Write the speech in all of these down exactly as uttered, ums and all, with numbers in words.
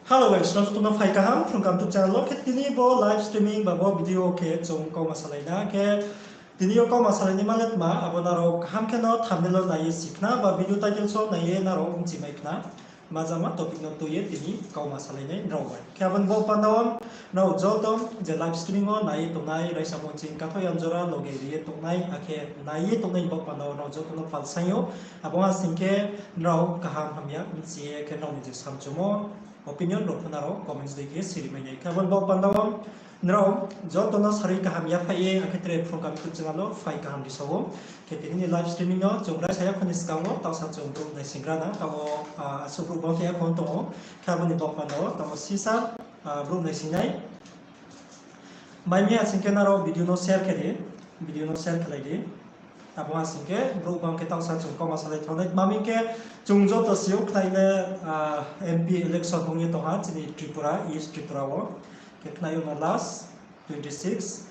Hello guys, nrao joto no phai kaham, Phrung Kaham YouTube channel wo. Khe tini bo live streaming ba bo video khe chung kauma salai na khe, tini yo kauma salai ni ma le tma, abo nrao kaham khe no thumbnail wo nai ye si khna, ba video title so nai ye nrao bchi mai khna. Ma jama topic no tui ye tini kauma salai nai nrao bai. Khe abo ni baoh panda wo nrao joto je live streaming wo nai ye tongnai, raisa mo ching katho yan jora loge ri ye tongnai, akhe nai ye tongnai ni baoh panda wo nrao joto no palsaing ou. Abo ha sing khe nrao kaham hamya bchi ye khe nrao ni je samchumo opinion rao pho nrao comments dei khe siri mai nai. Khe abo ni baoh panda wo nrao joto no sarui kaham yaphaih ye, akhe tre Phrung Kaham YouTube channel wo phai kaham ri sa ou. Khe tini ni live streaming no chung raisa yakho ni skang wo taohsa chung brouh naisingra na, taoh wo, ah, asuh brouh bang khe yakho tong ou. Khe abo ni baoh panda wo taoh wo sisa, ah, brouh naisingnai. Mai mi ha sing khe nrao video no share khe di, video no share khelai di. Abo ha sing khe brouh bang khe taohsa chung kauma salai thanngnai. Ma mi khe chung joto si ou khnai le, ah, M P election ong ye tong ha chini Tripura, East Tripura wo. Khe khnai yo no last twenty six.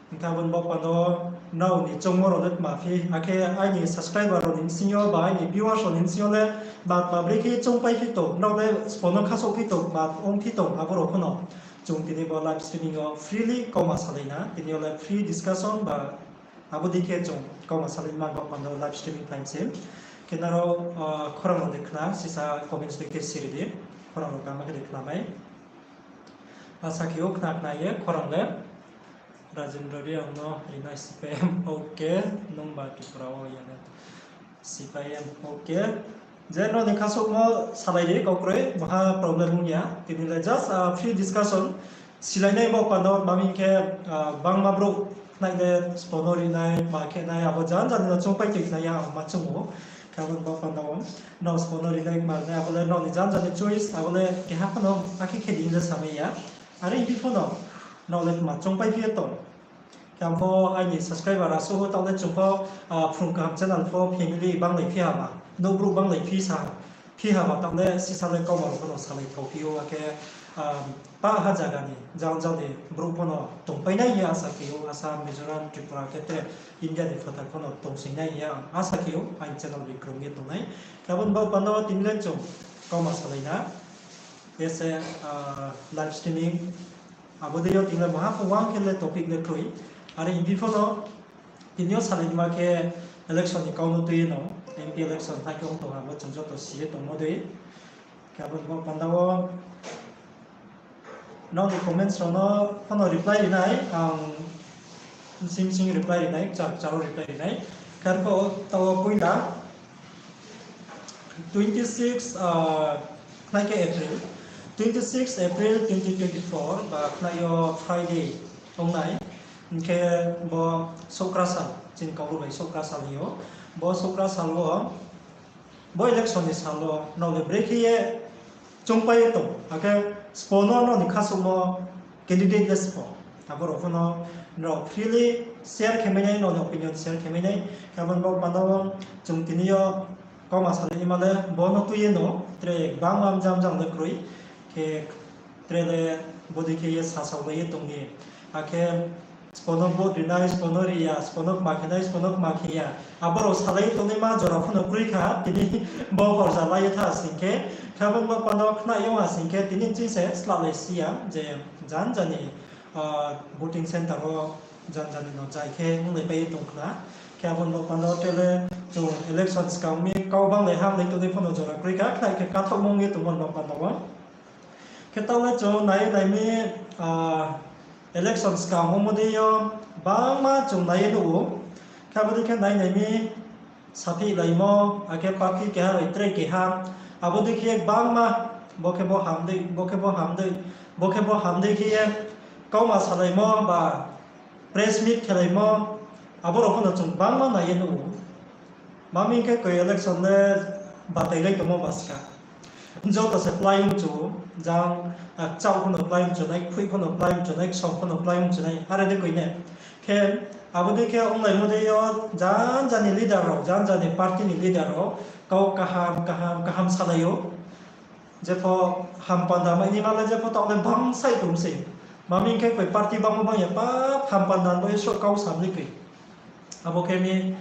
Hing khe abo ni baoh panda wo nrao ni choungmo rao le tma phi, akhe aini subscriber rao ni bsing yo ba aini viewers rao ni bsing yo le tma tma brekhe choungpai phi tong, nrao le sbo no khasouh phi tong, tma ong phi tong, abo rao pho no chung tini bo live streaming yo freely kauma salai na, tini yo le free discussion ba abo dei khe chung kauma salai man baoh panda wo live streaming time se. Khe nrao, ah, khorang rao de khna, sisa comments dei khe siri di, khorang rao kaham khe de khna mai. Asa khe ou khna khna ye khorang le. Rajendra Reang no rinai C P I M, okay, nungba Tripura wo ya le C P I M, okay. Je nrao ni khasouhmo salai di, kau kroi, maha problem ong ya. Tini le just, ah, free discussion. Silainai bo panda wo, ma mi khe, ah, bangma brouh khnai le sbo no rinai, ma khe nai, abo jan jan ni no choungpai tui khna ya, ang ma choung ou. Khe abo ni bo panda wo, nrao sbo no rinai, ma rinai, abo le nrao ni jan jan ni choice, abo le keha pho no akhe khe di hing le samai ya. Are hing phi pho no, nrao le tma choungpai phi ye tong. Khe ang pho aini subscriber asuh ou, taoh le chung pho, ah, Phrung Kaham channel pho family banglai phi haba, nouh brouh banglai phi sa, phi haba taoh le sisa le kauma rao pho no salai thao phi ou, akhe, ah, pah ha zaga ni, jang jang ni brouh pho no tongpai nai hing ye asa khe ou, Assam, Mizoram, Tripura khe tre India ni phathar pho no tongsoing nai hing ye ang asa khe ou, aini channel bai krung ye tongnai. Khe abo ni baoh panda wo tini le chung kauma salai na. Ese, ah, live streaming. Abo dei yo tini le maha pho wang khe le topic le kroi. Are hing phi pho no, tini yo salai ma khe election ni kau no tui ye no, M P election ha khe ong tong ha, bo chung joto si ye tongmo dei. Khe abo ni bo panda wo nrao ni comments rao no pho no reply rinai, ang bsing bsing reply rinai, kchar kchar wo reply rinai. Khe arphuh taoh wo poila twenty six, ah, khnai khe April, twenty six April twenty twenty four, ba khnai yo Friday ong nai. Hing khe bo Souhkra sal, chini kau bai Souhkra sal hing ou. Bo Souhkra sal wo, bo election ni sal wo, nrao le brekhe ye choungpai ye tong, akhe sbo no nrao ni khasouhmo candidate le sbo. Abo rao pho no nrao freely share khe mai nai, nrao ni opinion share khe mai nai. Khe abo ni bo panda wo chung tini yo kauma salai ni ma le bo no tui ye no, tre bangma mjang mjang le kroi. Khe tre le bodei khe ye sasaolai ye tong ni. Akhe sbo no vote rinai, sbo no ri ya, sbo no kma khe nai, sbo no kma khe ya. Abo rao salai ye tongnaima jora pho no kroi kha, tini bo horja lai ye tha sing khe. Khe abo ni bo panda wo khna yong ha sing khe, tini ching se slahlai si ya, je jan jani, ah, voting centre wo jan jani no jai khe onglaipai ye tong khna. Khe abo ni bo panda wo tre le chung election skang mi kau banglai hamlai tongnai pho no jora kroi kha, khnai khe kathaohmo ong ye tongmo ni bo panda wo. Khe taoh le chung nai ye nai mi, ah, election skang ongmo dei yo bangma chung nai ye nuh ou. Khe abo dei khe nai nai mi saphihlaimo, akhe party keha bai tre keha, abo dei khe bangma, bo khe bo ham dei, bo khe bo ham dei, bo khe bo ham dei khe ye kauma salaimo ba press meet khelaimo, abo rao pho no chung bangma nai ye nuh ou. Ma mi khe koi election le batailai tongmo ba ska. Joto se plai ong chu, jang, ah, kchaoh pho no plai ong chu nai, kphoih pho no plai ong chu nai, ksom pho no plai ong chu nai, are dei koi ne. Khe abo dei khe onglaimo dei yo, jan jani leader rao, jan jani party ni leader rao kau kaham kaham kaham salai ou. Jepho ham panda mai ni ma le jepho taoh le bangsaih tong se. Ma mi khe koi party bangmo bang ya pa ham panda bai sroh kau sam ni koi. Abo khe mi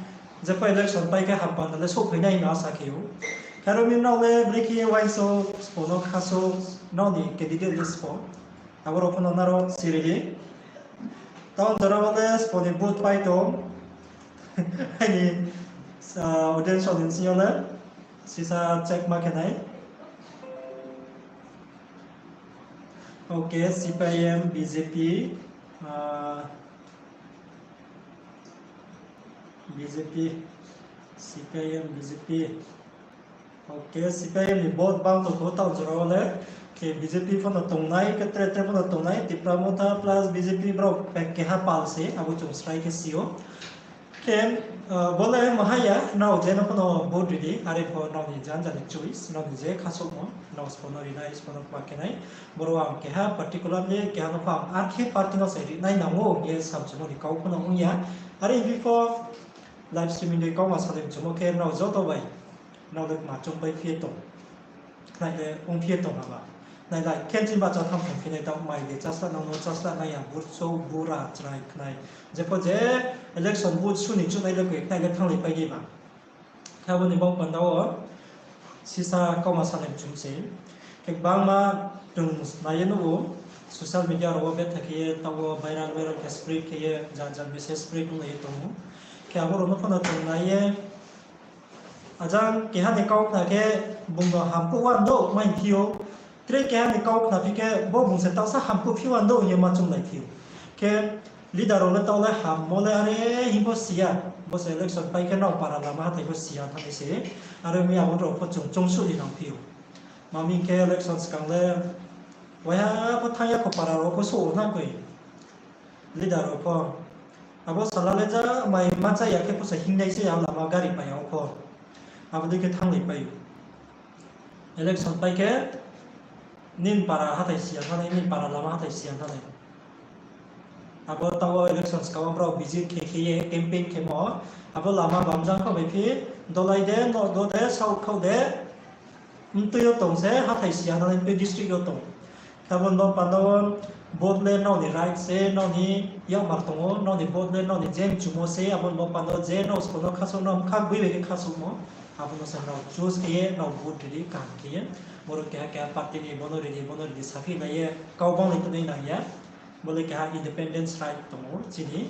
Jepho election pai khe ham panda le souhphai nai hing no asa khe ou. Khe aro mi nrao le brekhe ye uaingsouh, sbo no khasouh, nrao ni candidate le sbo. Abo rao pho no nrao siri di. Taoh jora wo le sbo ni vote pai tong. Aini, ah, audience rao ni bsing yo le sisa check ma khe nai. Okay, C P I M, B J P, ah, B J P, C P I M, B J P. Okay, C P I M ni vote bang tong kho taoh jora wo le. Khe B J P pho no tongnai, khe tre tre pho no tongnai, Tipra Motha plus B J P brao pek keha pal se, abo chung srai khe si ou. Khe, ah, bo le maha ya, nrao je no pho no vote ri di, are pho nrao ni janja ni choice, nrao ni je khasouhmo, nrao sbo no ri nai, sbo no kma khe nai. Boro ang keha particularly keha no pho ang ar khe party no se ri nai nang ou hing ye samchumo ni kau pho no ong ya. Are hing phi pho live streaming dei kauma salai mchumo khe nrao joto bai, nrao le kma choungpai phi ye tong. Khnai le ongphi ye tong haba. Nailai, khe chini bahcha tham tong phi nai taoh mai de, chasla nang no, chasla nai ya, burchouh, bura, chrai, khnai. Jepho je election vote su ni chuhnai le koi, khnai le thannglaipai nai ba. Khe abo ni baoh panda wo sisa kauma salai mchum se. Khe gbangma chung nai ye nuh ou, social media rao wo betha khe ye taoh wo viral viral khe spread khe ye, jat jat message spread onglai ye tong ou. Khe abo rao no pho no chung nai ye, ajang keha ni kau khna khe bung no hamkuh wandouh mai phi ou. Tre keha ni kau khna phi khe bo bung se taohsa hamkuh phi wandouh hing ye ma chunglai phi ou. Khe leader rao le taoh le hammo le are hing pho si ya. Bo se election pai khe nrao para lama hathái pho si ya thanngnai se. Are ong mi abo rao pho chung choungsuh ni nang phi ou. Ma mi khe election skang le waiha pho thanng ya kho, para rao pho souh o na koi. Leader rao pho. Abo sala le ja mai ma chá ya khe pho se hingnai se ya lama gari pai ya o pho. Abo dei khe thannglaipai ou. Election pai khe nini para hathái si ya thanngnai, nini para lama hathái si ya thanngnai. Abo taoh wo election skang wo brao visit khe khe ye campaign khemo. Abo lama bamjang kho bai phi, dolai de, no do de, saoh khaoh de, mtui yo tong se, hathái si ya thanngnai, mtui district yo tong. Khe abo ni baoh panda wo vote le nrao ni right se, nrao ni yakmar tong ou, nrao ni vote le nrao ni je mchumo se, abo ni baoh panda wo je nrao sbo no khasouh, nrao bkha boi bai khe khasouhmo, abo no se nrao choose khe ye, nrao vote ri di kaham khe ye. Boro keha keha party ni bo no ri di, bo no ri di saphi lai ye, kau banglai tongnai nang ya. Bo le keha independence right tong ou chini.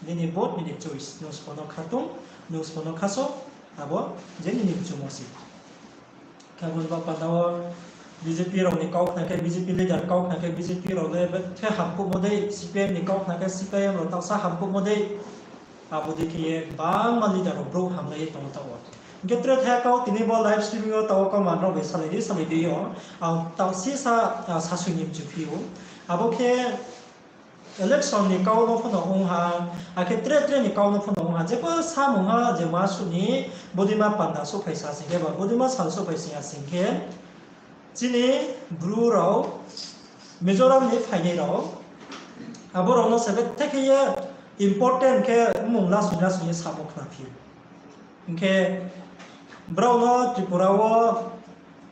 Nini vote, nini choice. Nung sbo no kha tong, nung sbo no khasouh, abo je nini mchumo se. Khe abo ni baoh panda wo B J P rao ni kau khna khe, B J P leader kau khna khe, B J P rao le bethe hamkuhmo dei, C P I M ni kau khna khe, C P I M rao taohsa hamkuhmo dei. Abo dei khe ye gbangma leader rao brouh hamlai ye tong ou taoh wo. Hing khe tre thaiha kau tini bo live streaming wo taoh wo kauma nrao bai salai di, salai di yo. Ang taoh sisa, ah, sasoi ni mchu phi ou. Abo khe election ni kau no pho no ong ha, akhe tre tre ni kau no pho no ong ha, jepho samung ha je ma suh ni, bodeima panda souhphai sa sing khe ba, bodeima sal souhphai sing ya sing khe, chini Bru rao, Mizoram ni phainai rao, abo rao no se bethe khe ye important khe mmung lasoi lasoi ye samo khna phi ou. Hing khe brao no Tripura wo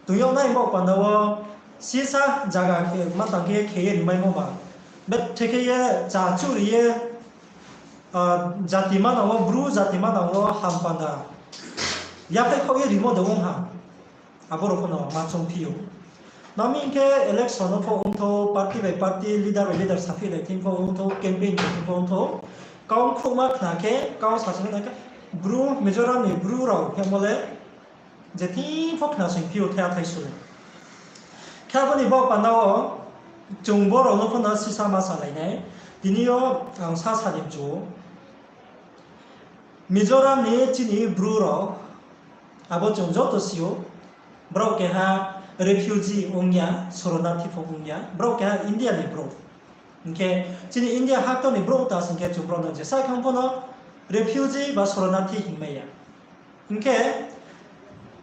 tong yag nai baoh panda wo sisa zaga khe ma tang khe khe ye rimaimo ba. Bethe khe ye cha chuh ri ye, ah, jati manang wo, Bru jati manang wo ham panda yaphaih khaoh ye rimo de ong ha. Abo rao pho no ma choung phi ou. Ma mi hing khe election no pho ongthou, party bai party, leader bai leader saphi lai thing pho ongthou, campaign bai thing pho ongthou. Kau khrouhma khna khe, kau sasong khna khe, Bru, Mizoram ni Bru rao khemo le, je thing pho khna sing phi ou thaiha thai su le. Khe abo ni baoh panda wo, chung bo rao no pho no sisa ma salai nai. Tini yo ang sa sa ni mchu ou. Mizoram ni chini Bru rao, abo chung joto si ou, brao keha refugee ong ya, soronarthi pho ong ya, brao keha India ni brouh. Hing khe chini India haktor ni brouh ta sing khe chung brao no jesa khang pho no refugee ba soronarthi hingmai ya. Hing khe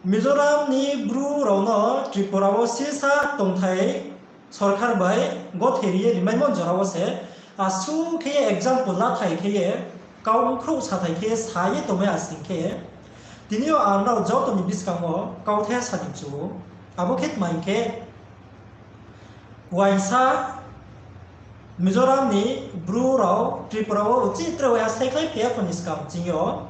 Mizoram ni Bru rao no Tripura wo sisa tongthai sorkar bai gotheri ye rimaimo jora wo se, asuh khe ye example lathai khe ye, kau bkhrouh sathai khe ye sa ye tongmai asing khe, tini yo ang nrao joto ni buskang wo kauthai sa ni mchu ou, abo khe tma hing khe, uaingsa Mizoram ni Bru rao Tripura wo uchih tre waiha saikhlai phai ya pho ni skang ching yo,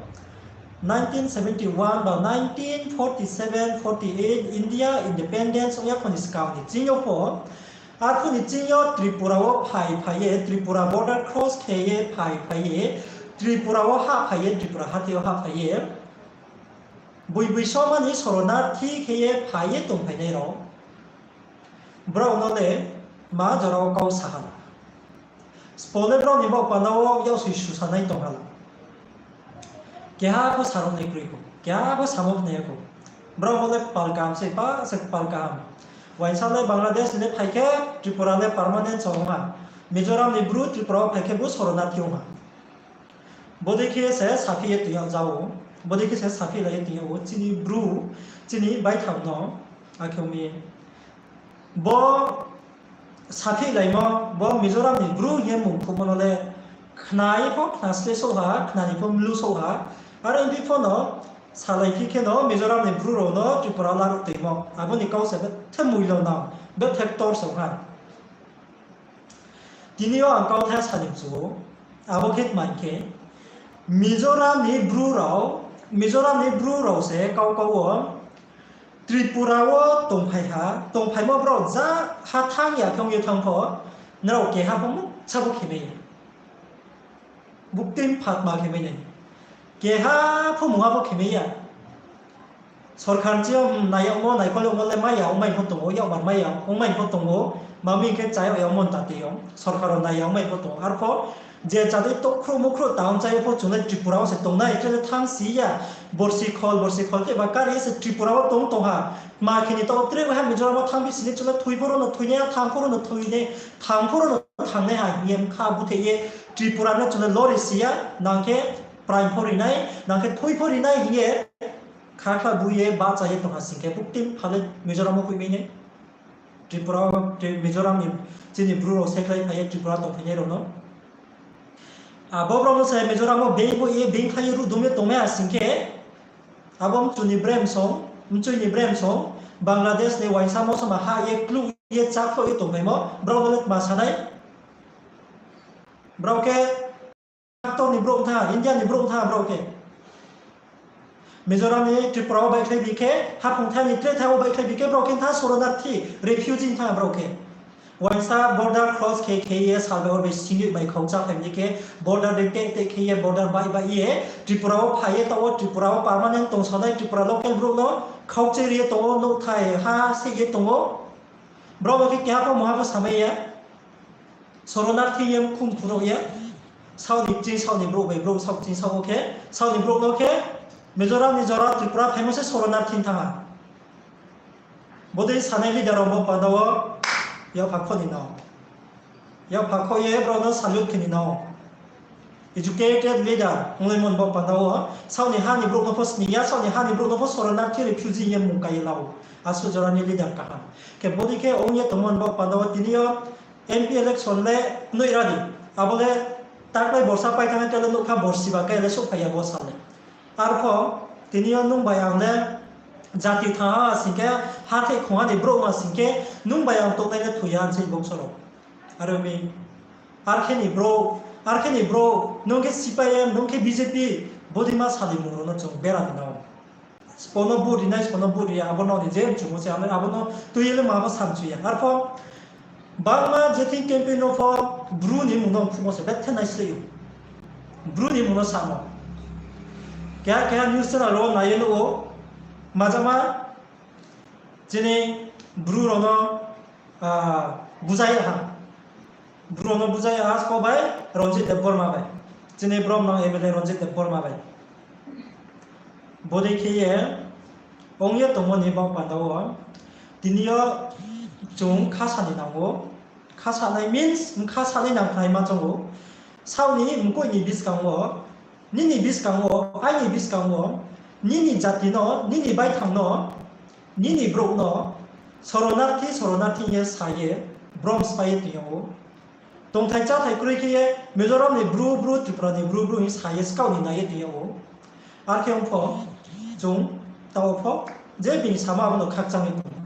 nineteen seventy one ba nineteen forty seven forty eight India independence ong ya pho ni skang ni ching yo pho, arphuh ni ching yo Tripura wo phai phai ye, Tripura border cross khe ye phai phai ye, Tripura wo hahphai ye, Tripura hathái yo hahphai ye, boi boi somani soronarthi khe ye phai ye tongphainai rao, brao no le ma jora wo kau sa ha la? Sbo le brao ni baoh panda wo yaksoi susanai tong ha la? Keha pho saruh nai kroi kho, keha pho samo khnai ya kho. Brao bo le kpal kaham se, pa se kpal kaham. Uaingsa le Bangladesh ni le phai khe Tripura le permanent se ong ha. Mizoram ni Bru Tripura wo phai khe bo soronarthi ong ha. Bodei khe se saphi ye tong yag ja ou, bodei khe se saphi lai ye tong yag ou, chini Bru, chini baithang no, akhe mi bo saphi laimo, bo Mizoram ni Bru hing ye mung khouhmo no le khna ye pho khna sle souh ha, khna ni pho mlu souh ha, aro ong phi pho no salai phi khe no Mizoram ni Bru rao no Tripura laruh toimo, abo ni kau se bethe moilo nang, bethe ktor se ong ha. Tini yo ang kauthai sa ni mchu ou, abo khe tma hing khe, Mizoram ni Bru rao, Mizoram ni Bru rao se kau kau wo Tripura wo tongphai ha, tongphaimo brao ja ha thanng ya khe ong ye thanng pho, nrao keha pho mungsa pho khe mai ya. Buktui phatma khe mai nai. Keha pho mungha pho khe mai ya. Sorkar chi yo, hmm, nai yagmo, naikhol yagmo le mai ya, ongmai pho tong ou, yakmar mai ya, ongmai pho tong ou, ma mi khe chá yag ya ongmo ta tei yo, sorkar rao nai ya ongmai pho tong ou. Arpho je chadei tokhrouh mukhrouh town chá ye pho chung le Tripura wo se tongnai, tre le thanng si ya, borsi khol, borsi khol khe ba kari ye se Tripura wo tong tong ha, ma khe ni taoh tre ha Mizoram wo thanng bi sini chung le thoi pho ro no thoi nai, thanng pho ro no thoi nai, thanng pho ro no thanng nai ha hing ye bkha búthe ye Tripura no chung le lori si ya, nang khe praing pho ri nai, nang khe thoi pho ri nai hing ye khakhla bu ye bahcha ye tong ha sing khe, buktui pha le Mizoram wo hoih mai nai. Tripura, Tri-, Mizoram ni chini Bru rao sekhlai phai ye Tripura tongphainai rao no. Abo brao no se Mizoram wo being bo ye being khlai ye ruhdum ye tongmai ha sing khe, abo mchu ni brem song, mchui ni brem song, Bangladesh ni uaingsa mosoma ha ye kluh ye chákhloh ye tongphaimo, brao no le tma sa nai? Brao khe doctor ni brouh tha, India ni brouh tha brao khe. Mizoram ni Tripura wo baihkhlai bi khe, haphung thai ni tre thai wo baihkhlai bi khe, brao khe tha soronarthi, refugee tha brao khe. Uaingsa border cross khe khe ye sal bai or bai sing bai khau chá phai mi khe, border de teh teh khe ye border baih baih ye Tripura wo phai ye taoh wo Tripura wo permanent tongsanai Tripura local brouh no khaukchai ri ye tong ou, nouhthai ha se ye tong ou. Brao no khe keha pho mungha pho samai ya. Soronarthi ye khum khuro ye. Saoh ni ching saoh ni brouh bai brouh saoh ching saoh wo khe, saoh ni brouh no khe Mizoram ni jora Tripura phaimo se soronarthi thanng ha. Bodei sanai leader rao bo panda wo yapha kho ni nao. Yapha kho ye brao no salute khe ni nao. Educated leader onglaimo ni bo panda wo, saoh ni ha ni brouh no pho sning ya, saoh ni ha ni brouh no pho soronarthi refugee ye mung kai ye la ou. Asuh jora ni leader kaham. Khe bodei khe ong ye tongmo ni bo panda wo tini yo M P election le noih ra di. Abo le taklai borsa pai thanng khe le nouhkha borsi ba khe le souhphai ya bo sal le. Arpho tini yo nung bai ang le jati thanng ha sing khe, hathái khongha ni brouhma sing khe, nung bai ang tongnai le thoi ya hing se bongso rao. Are mi, ar khe ni brouh, ar khe ni brouh, nung khe C P I M, nung khe B J P, bodei ma salimung rao no chung bera di nao. Sbo no vote ri nai, sbo no vote ri ya, abo no ni je mchumo se, abo no tui ye le ma bo samchu ya. Arpho bangma je thing campaign no pho Bru ni mmung no phuhmo se bethe naisleh ou. Bru ni mmung no samo. Keha keha news channel rao nai ye nuh ou, majama chini Bru rao no, ah, buzai ha. Bru rao no buzai ha, sbo bai Ranjit Debbarma bai. Chini brom no M L A Ranjit Debbarma bai. Bodei khe ye ong ye tongmo ni baoh panda wo, tini yo chung khasa ni nang ou. Khasa nai means, khasa nai nang khnai ma chong ou. Saoh ni mkoih ni buskang wo, nini buskang wo, aini buskang wo, nini jati no, nini baithang no, nini brouh no, soronarthi, soronarthi hing ye sa ye, brom sphái ye tong yag ou. Tongthai cháthai kroi khe ye Mizoram ni Bru Bru, Tripura ni Bru Bru hing sa ye skaoh ni nai ye tong yag ou. Ar khe ong pho, chung taoh pho, je bini samo abo no khakchang ye tong ou.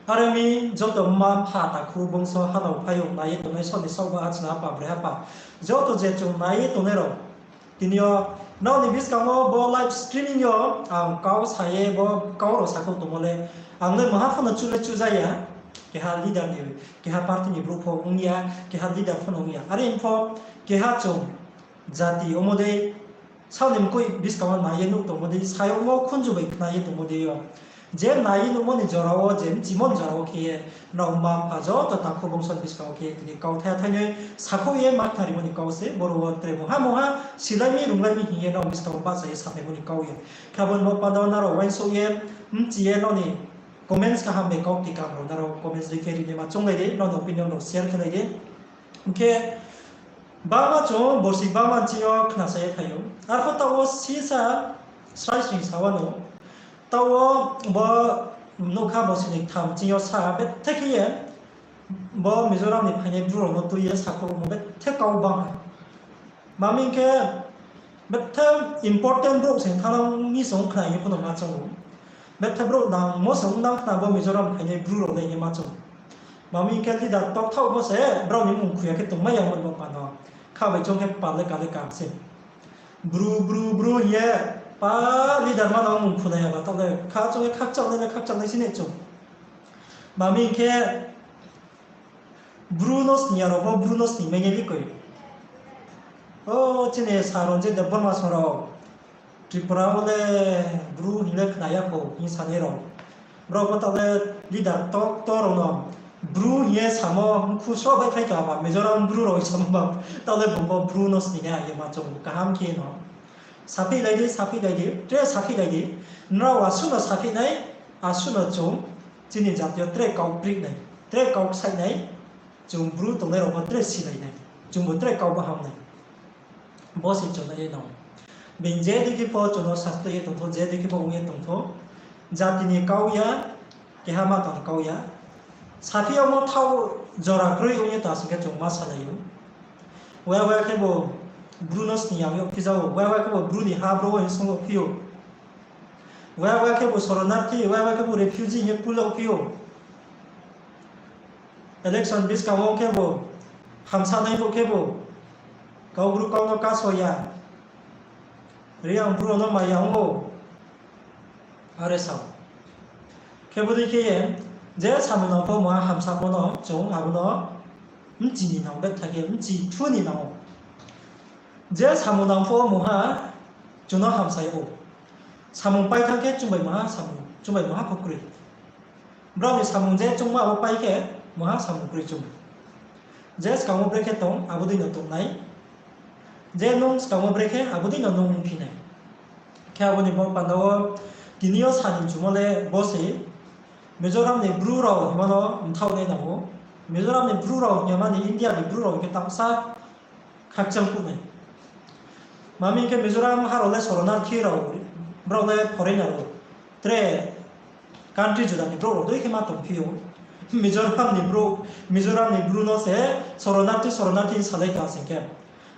Are mi joto mma mpha takhu bongso hanao phaiyong nai ye tongnai saoh ni saohba achna apa bre apa, joto je chung nai ye tongnai rao, tini yo Nrao ni buskang wo bo live streaming yo ang kau sa ye bo kau rao sakhouh tongmo le, ang le maha pho no chuh le chuh ja ya, keha leader ni, keha party ni brouh pho ong ya, keha leader pho no ong ya. Are pho keha chung jati omo dei, saoh ni mkoih buskang wo nai ye nuh tongmo dei, sayouhmo khunju bai khna ye tongmo dei yo. Je nai ye nuhmo ni jora wo, je bchimo ni jora wo khe ye, nrao mma mpha joto takhu bongso ni buskang wo khe ye tini kauthai thai noi sakhouh ye ma khnarimo ni kau se, boro wo tre mungha mungha silai mi runglai mi hing ye nrao buskang wo bahcha ye saphaimo ni kau ye. Khe abo ni bo panda wo nrao uaingsouh ye, bchi ye nrao ni comments kaham bai kau tikam rao nrao comments ri khe rinaima chounglai di, nrao ni opinion rao share khelai di. Hing khe bangma chung borsi bangma nching yo khnasa ye phai ou. Arpho taoh wo sisa srai sring sa wanou. Taoh wo bo nougkha borsi ni ktham ching yo sa bethe khe ye bo Mizoram ni phainai Bru rao no tui ye sakhouhmo bethe kau bang ha. Mami hing khe bethe important brouh se thanng ni song khna ye pho no ma choung ou. Bethe brouh nangmo se ong nang khna bo Mizoram phainai Bru rao le hing ye ma choung. Mami hing khe leader tokthaoh pho se brao ni mmung khui ya khe tongmai ya mo bo panda. Kha bai choung khe pal le ka le ka se. Bru, Bru, Bru hing ye pa leader ma no mmung khunai ya ba taoh le kha choung ye khakchang nai le khakchang nai si ni chung. Mami hing khe Bru no sni ya rao pho Bru no sni mai nai li koi. O, chini sa Ranjit Debbarma song rao Tripura wo le Bru hing le khna ya kho hing sanai rao. Brao pho taoh le leader tokto rao no Bru hing ye samo mkhu sroh bai phai ka ba, Mizoram Bru rao samo ba, taoh le bung bo Bru no sni nai ye ma choung kaham khe no. Saphihlai di, saphihlai di, tre saphihlai di. Nrao asuh no saphi nai, asuh no chung chini jati yo tre kau kri nai, tre kau ksaih nai, chung Bru tongnai rao pho tre silai nai, chung bo tre kau baham nai. Bo se chung nai ye no. Being je dei khe pho chung no sasplai ye tongthou, je dei khe pho ong ye tongthou. Jati ni kau ya, keha ma tang kau ya. Saphi yagmo thaoh jora kroi ong ye ta sing khe chung ma salai ou. Waya waya khe bo Bru no sni ya ong ye phi ja ou, waya waya khe bo Bru ni ha bro wo hing song ou phi ou. Waya waya khe bo soronarthi, waya waya khe bo refugee hing ye pul ou phi ou. Election buskang wo khe bo hamsa nai bo khe bo Kaubru kau no kaso ya. Reang Bru rao no mai ya ong ou. Are sao. Khe bo dei khe ye, je samung nang pho mungha hamsamo no chung abo no bchi ni nang ou, betha khe bchi thu ni nang ou. Je samung nang pho mungha chung no hamsa yag ou. Samung pai thanng khe chung bai mungha samung, chung bai mungha pho kroi. Brao ni samung je chungma abo pai khe mungha samung kroi chung. Je skang wo brekhe tong, abo dei no tong nai. Je nung skang wo brekhe, abo dei no nung ongphi nai. Khe abo ni bo panda wo tini yo sa ni chumo le bo se, Mizoram ni Bru rao hingma no mthaoh nai nang ou. Mizoram ni Bru rao hingma ni India ni Bru rao hing khe tamsa khakchang phuh nai. Mami hing khe Mizoram ha rao le soronarthi rao, brao le foreigner rao. Tre country juda ni brouh rao dei khe ma tongphi ou. Mizoram ni brouh, Mizoram ni Bru no se soronarthi, soronarthi salai tong sing khe.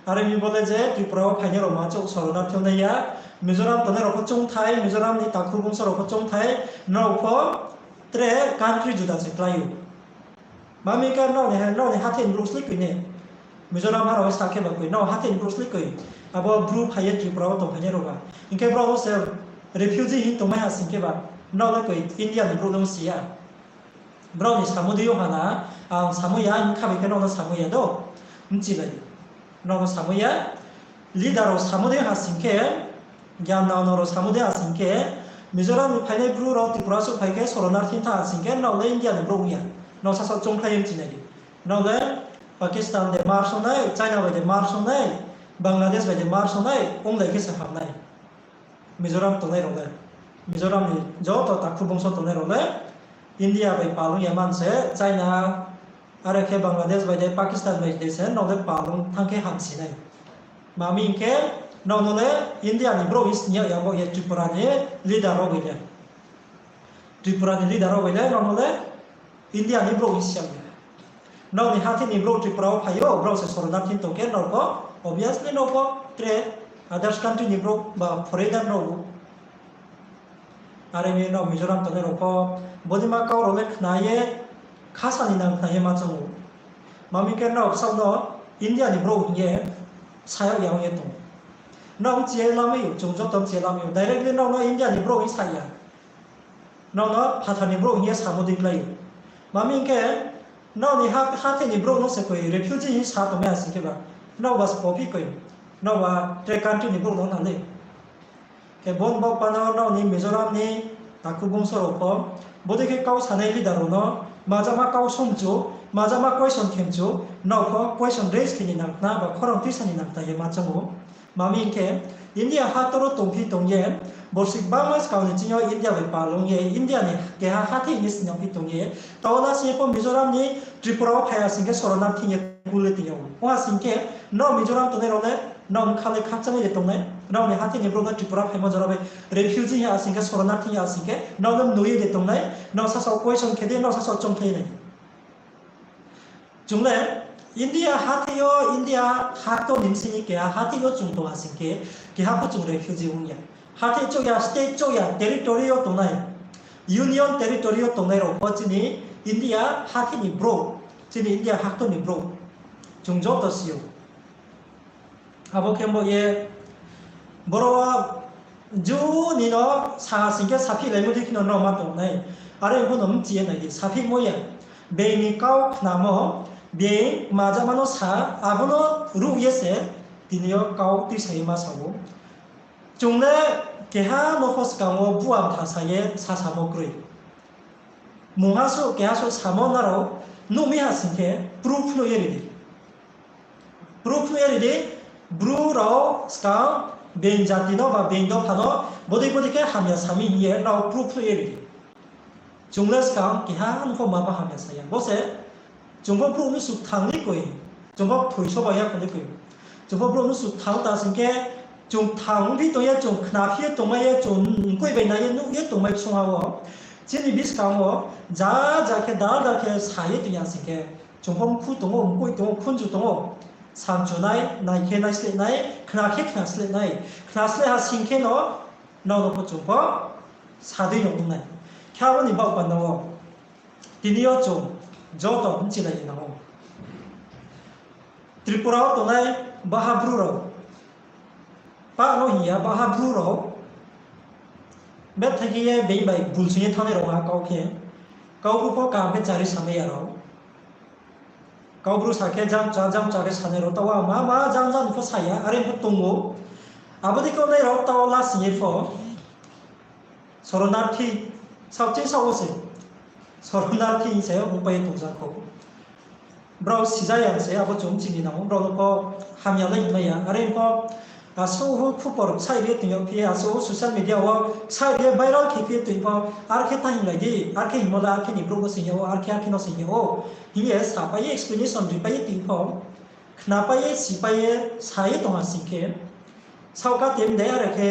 Are mi bo le je Tripura wo phainai rao ma chouh soronarthi nai ya. Mizoram tongnai rao pho choungthai, Mizoram ni takhu bongso rao pho choungthai, nrao pho tre country juda se klái ou. Mami khe nrao ni ha-, nrao ni hathái ni brouh slái koi ne. Mizoram ha rao sa khe ba koi, nrao hathái ni brouh slái koi. Abo Bru phai ye Tripura wo tongphainai rao ba. Hing khe brao se refugee hing tongmai ha sing khe ba, nrao le koi India ni brouh le ong si ya. Brao ni samo dei yo ha na, ang samo ya, hing kha bai khe nrao no samo ya do. Bchilai di. Nrao no samo ya. Leader rao samo dei ha sing khe, gyan nang no rao samo dei ha sing khe, Mizoram ni phainai Bru rao Tripura souhphai khe soronarthi thanng ha sing khe, nrao le India ni brouh ong ya. Nrao sasaoh choungkhlai ye bchinai di. Nrao le Pakistan de mar song nai, China bai de mar song nai, Bangladesh bai de mar song nai, onglai khe se ham nai. Mizoram tongnai rao le, Mizoram ni joto takhu bongso tongnai rao le India bai pal ong ya man se, China, are khe Bangladesh bai de, Pakistan bai de se nrao le pal ong thanng khe hamsi nai. Mami hing khe, nrao no le India ni brouh hing sni yag ya bo ye Tripura ni leader rao bai le. Tripura ni leader rao bai le, nrao no le India ni brouh hing si yag ya. Nrao ni hathái ni brouh Tripura wo phai ou, brao se soronarthi tong khe nrao pho, obviously nrao pho tre others country ni brouh ba foreigner nrao. Are mi nrao Mizoram tongnai rao pho, bodei ma kau rao le khna ye, khasa ni nang khna ye ma choung ou. Mami khe nrao bsaoh no India ni brouh hing ye sa yag ya ong ye tong. Nrao mchi ye lamai ou, chung joto mchi ye lamai ou. Directly nrao no India ni brouh hing sa ya. Nrao no phathar ni brouh hing ye samo dei klái ou. Mami hing khe, nrao ni ha-, hathái ni brouh no se koi refugee hing sa tongmai ya sing khe ba. Nrao ba sbo phi koi. Nrao ba tre country ni brouh no na le. Khe bo ni baoh panda wo nrao ni Mizoram ni takhu bungso rao pho, bodei khe kau sanai leader rao no, majama kau songchu, majama question khemchu, nrao pho question raise khe ni nang khna ba khorang tuisa ni nang khna ye ma chong ou. Mami hing khe, India ha toro tongphi tong ye, borsik bangma skang ni ching yo India bai pal ong ye, India ni keha hathái hing ye sini phi tong ye, tao la sing ye pho Mizoram ni Tripura wo phai ya sing khe sorona thing ye kul ye tong ya ou. Ong ha sing khe, nrao Mizoram tongnai rao le, nrao bkha le khakchang ye tongnai, nrao ni hathái ni brouh no Tripura phaimo jora bai refugee ya sing khe, sorona thing ya sing khe, nrao le mnoi ye de tongnai, nrao sasaoh question khe di, nrao sasaoh chongkhlai nai. Chung le India hathái yo, India hakto ni bsing ni keha hathái yo chung tong ha sing khe, keha pho chung refugee ong ya. Hathái chouh ya, state chouh ya, territory yo tongnai, union territory yo tongnai rao pho chini India hathái ni brouh, chini India hakto ni brouh. Chung joto si ou. Abo khe bo ye, boro wo ju ni no sa ha sing khe saphihlaimo dei khe no nrao ma tong nai. Are pho no mchi ye nai di, saphimo ya. Being ni kau khnamo, being majama no sa, abo no ruh ye se, tini yo kau tuisa ye ma sa ou. Chung le keha no pho skang wo bua btha sa ye sasamo kroi. Mungha suh keha suh samo nrao nuh mi ha sing khe proof phnuh ye ri di. Proof phnuh ye ri di, Bru rao skang being jati no ba being dopha no bodei bodei khe hamya sa mi hing ye nrao proof phnuh ye ri di. Chung le skang keha no pho ma ba hamya sa ya. Bo se chung pho brouh no suk thang ni koi, chung pho thoi so ba ya kho ni koi. Chung pho brouh no suk thang ta sing khe, chung thang ongphi tong ye, chung khnaphi ye tongmai ye, chung mkoih bai nai ye nuh ye tongmai ksung ha wo. Chini buskang wo ja ja khe dal dal khe sa ye tong ya sing khe, chung pho mkhu tong ou, mkoih tong ou, khunju tong ou. Samchu nai, nai khe naisleh nai, khna khe khnasleh nai. Khnasleh ha sing khe no, nrao no pho chung pho sa dei no ong nai. Khe abo ni baoh panda wo, tini yo chung joto bchilai ye nang ou. Tripura wo tongnai baha Bru rao, pah no hing ya baha Bru rao, bethai khe ye being bai bulsing ye thanngnai rao ha kau khe, kau Bru pho kaham khe chari samai ya rao. Kau Bru sa khe jang cha, jang cha khe sanai rao, taoh wo ma ma jang jang pho sa ya, are pho tong ou. Abo dei khe ongnai rao taoh wo lasing ye pho, soronarthi, saohching saoh wo se, soronarthi hing se ongpai ye tongja kho. Brao sija ya se, abo chung chini nang ou, brao no pho hamya lai hingmai ya, are pho, asuh ho khupor ksaih ri ye tong yag phi ye, asuh ho social media wo ksaih ri ye viral khe phi ye tong pho, ar khe ta hinglai di, ar khe hingmo le ar khe ni brouh no sing yag ou, ar khe ar khe no sing yag ou, hing ye sapai ye explanation ripai ye tong pho, khnapai ye, sipai ye, sa ye tong ha sing khe, saoh kate mdei are khe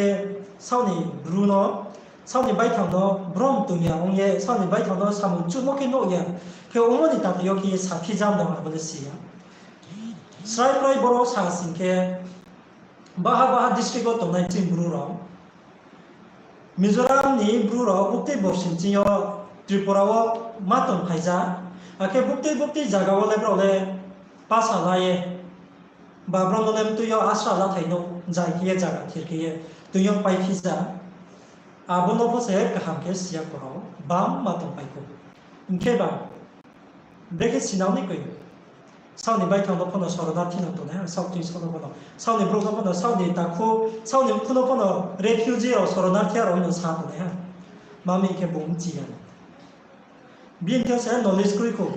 saoh ni Bru no, saoh ni baithang no brom tong ya ong ye, saoh ni baithang no samung chuhmo khe nuh ya, khe ongmo ni tati yo khe ye saphi jam dang abo le si ya. Srai prai boro sa sing khe, baha baha district wo tongnai chini Bru rao, Mizoram ni Bru rao buktui borsing ching yo Tripura wo ma tongphai ja, akhe buktui buktui zaga wo le brao le pasa la ye, ba brao no le mtui yo asra lathai no zai khe ye zaga thir khe ye tui yo paiphi ja. Abo no pho se kaham khe si ya kho rao bangma tongpai kho. Hing khe ba, brekhe sinang ni koi. Saoh ni baithang no pho no soronarthi no tongnai ha, saoh tui saoh no pho no, saoh ni brouh no pho no, saoh ni takhu, saoh ni mkhu no pho no refugee rao, soronarthi rao hing no sa tongnai ha. Mami khe bung mchi ya. Bini thing se knowledge kroi kho.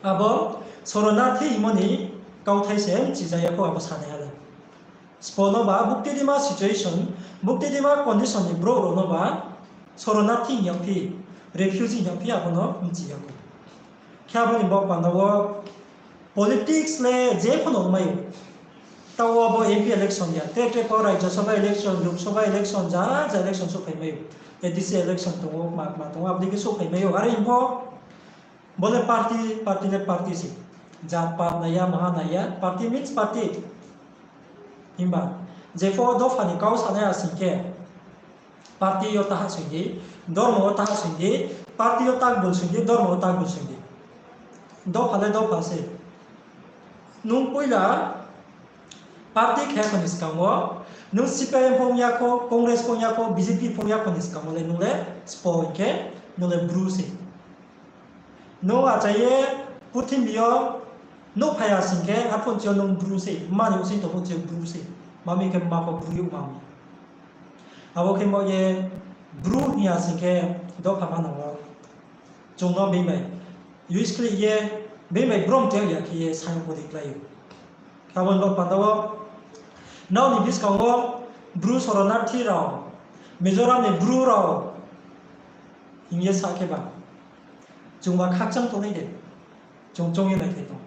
Abo soronarthi hingmo ni kauthai se mchi ja ya kho abo sanai ha le. Sbo no ba buktui dima situation, buktui dima condition ni brouh rao no ba soronarthi hing yag phi, refugee hing yag phi abo no mchi ya kho. Khe abo ni baoh panda wo politics le je pho no ongmai ou. Taoh wo bo M P election ya, tre tre pho Rajya Sabha election, Lok Sabha election, ja ja election souhphai mai ou. A D C election tong ou, ma ma tong ou, abo dei khe souhphai mai ou. Are hing pho, bo le party, party le party se. Jat pat nai ya, maha nai ya, party means party. Himba, jepho dopha ni kau sanai asing khe, party yo ta hahsoing di, dormo wo ta hahsoing di, party yo ta bulsoing di, dormo wo ta bulsoing di. Dopha le dopha se. Nung poila party khe pha ni skang wo, Nung C P I M pho ong ya kho, Congress pho ong ya kho, B J P pho ong ya kho ni skang wo le nung le spo hing khe nung le Bru se. Nung achai ye purthimbi yo nouh phai ya sing khe, arphuh chi yo nung Bru se, mma ni using tong phuh chi yo Bru se. Mami khe mma pho Bru youh ma mi. Abo khe mo ye Bru hing ya sing khe dopha manang wo chung no being bai use khlai ye, being bai brom tei ya khe ye saing pho di klái ou. Abo ni bo panda wo, nrao ni buskang wo Bru soronarthi rao, Mizoram ni Bru rao hing ye sa khe ba, chung ba khakchang tongnai de, chung choung ye naikhlai tong.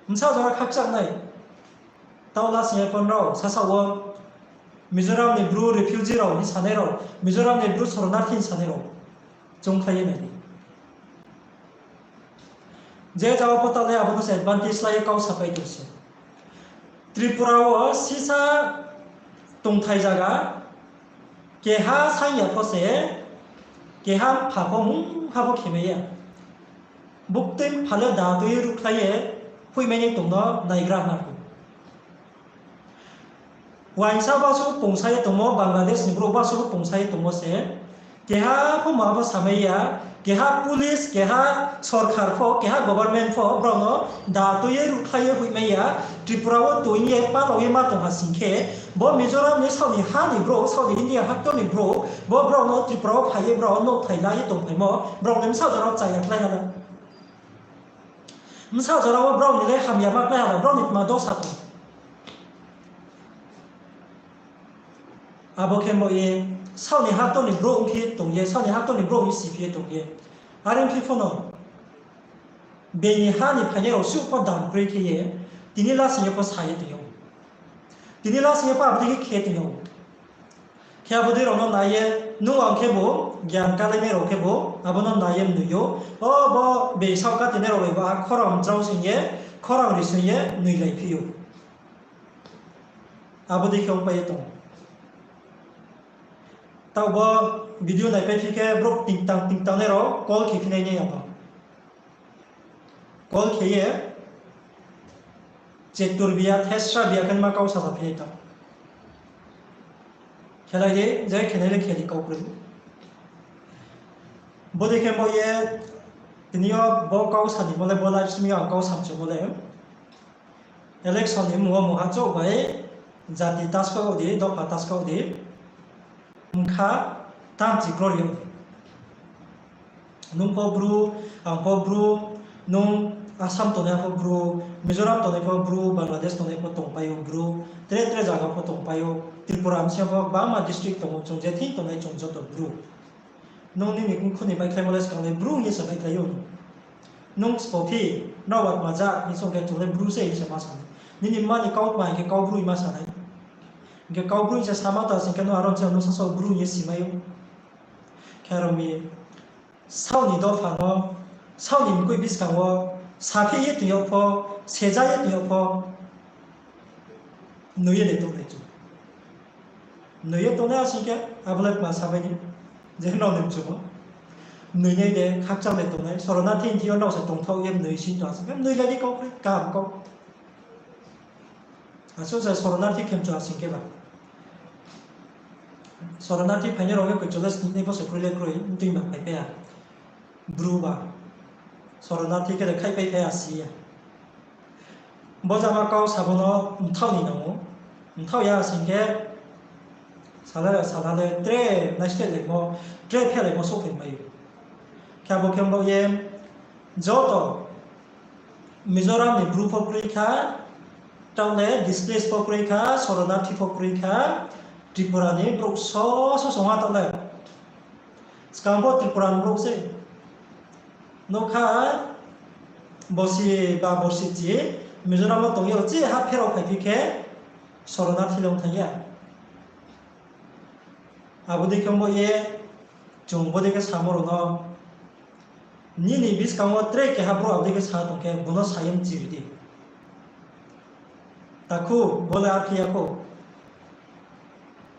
Bsa jora khakchang nai, taoh la sing ye pho nrao sasaoh wo Mizoram ni Bru refugee rao hing sanai rao, Mizoram ni Bru soronarthi hing sanai rao, choungkhlai ye nai di. Je jagao pho taoh le abo no se advantage la ye kau sapai tong se. Tripura wo sisa tongthai zaga, keha saing ya pho se, keha mpha pho mungha pho khemai ya. Buktui mpha le da tui ye ruhkhlai ye, hoihmai ni tong no naigra na pho. Uaingsa basu pungsa ye tongmo, Bangladesh ni brouh basu pungsa ye tongmo se, keha pho ma pho samai ya, keha police, keha sorkar pho, keha government pho brao no da tui ye ruhkhlai ye hoihmai ya. Tripura wo tui ye palao ye ma tong ha sing khe, bo Mizoram ni saoh ni ha ni brouh, saoh ni India haktor ni brouh, bo brao no Tripura wo phai ye brao nouhthai la ye tongphaimo, brao le bsa jora wo chaya khlai ha na. Bsa jora wo brao ni le hamya ma khlai ha na, brao ni tma dosa tong. Abo khe bo ye, saoh ni haktor ni brouh ong khe tong ye, saoh ni haktor ni brouh ong siphi ye tong ye. Are ong khe pho no, bini ha ni phainai rao suh pho dam kroi khe ye, tini lasing ye pho sa ye tong ou. Tini lasing ye pho abo dei khe khe tong ou. Khe abo dei rao no nai ye, nung ang khebu, gyan kalainai rao khebu, abo no nai ye mnoi ou. O bo bei saoh katinai rao bai ba, khorang mchrao sing ye, khorang ri sing ye, mnoilaiphi ou. Abo dei khe ongpai ye tong. Taoh bo video naipaiphi khe brouh tingtang tingtangnai rao call khe phinai nai abo. Call khe ye, chetur biya, thesra biya khe ma kau sasa phinai tong. Khelai di, je khenai le khe di kau kroi. Bodei khe bo ye, tini yo bo kau sanimo le, bo live stream yo ang kau samchumo le. Election ni mmung wo mungha chouh bai, jati taskha di, dopha taskha di. Mkha, tamchi kroi yo. Nung pho Bru, ang pho Bru, nung Assam tongnai pho Bru, Mizoram tongnai pho Bru, Bangladesh tongnai pho tongpai ou Bru, tre tre zaga pho tongpai ou, Tripura bsing pho gbangma district tong ou, chung je thing tongnai chung joto Bru. Nung nini kungkhu ni baikhlaimo le skang le Bru hing ye sa baikhlai ou. Nung sbo phi, nrao ba tma ja hing song khe chung le Bru se hing se ma sa nai. Nini mma ni kau tma hing khe kau Bru hing ma sa nai. Hing khe kau Bru hing se sama ta sing khe nung aro se nung sasaoh Bru hing ye simai ou. Khe aro mi, saoh ni dopha no, saoh ni mkoih buskang wo, saphi ye tong yag pho, seja ye tong yag pho, mnoi ye le tongnai chung. Mnoi ye tongnai asing khe, abo le tma sa bai ni, je nrao ni mchumo. Mnoinai de, khakchang le tongnai, sorona thing thing yo nrao se tongthaoh ye mnoi sing tong asing khe, mnoi lai di kau kroi, kaham kau. Asuh se sorona thing khe mchu asing khe ba. Sorona thing phainai rao khe koicho le sni nai bo se kroi le kroi, mtui ba phaipai ya. Bru ba. Sorona thing khe le khaihpai phai ya si ya. Bo jama kau sabo no mthaoh ni nang ou. Mthaoh ya sing khe, sala le, sala le, tre naisleh laimo, tre phelaimo souhphai mai ou. Khe abo khe bo ye, joto Mizoram ni Bru pho kroi kha, taoh le displace pho kroi kha, sorona thing pho kroi kha, Tripura ni brouh so, so song ha taoh le. Skang pho Tripura ni brouh se. Nokha, bosi ba borsi chi, Mizoram wo tong ye, chi ha pherao phaiphi khe, sorona thing le ong thang ya. Abo dei khe bo ye, chung bo dei khe samo rao no, nini buskang wo tre keha brouh abo dei khe sa tong khe, bo no sa ye mchiri di. Takhu, bo le arkhe ya kho.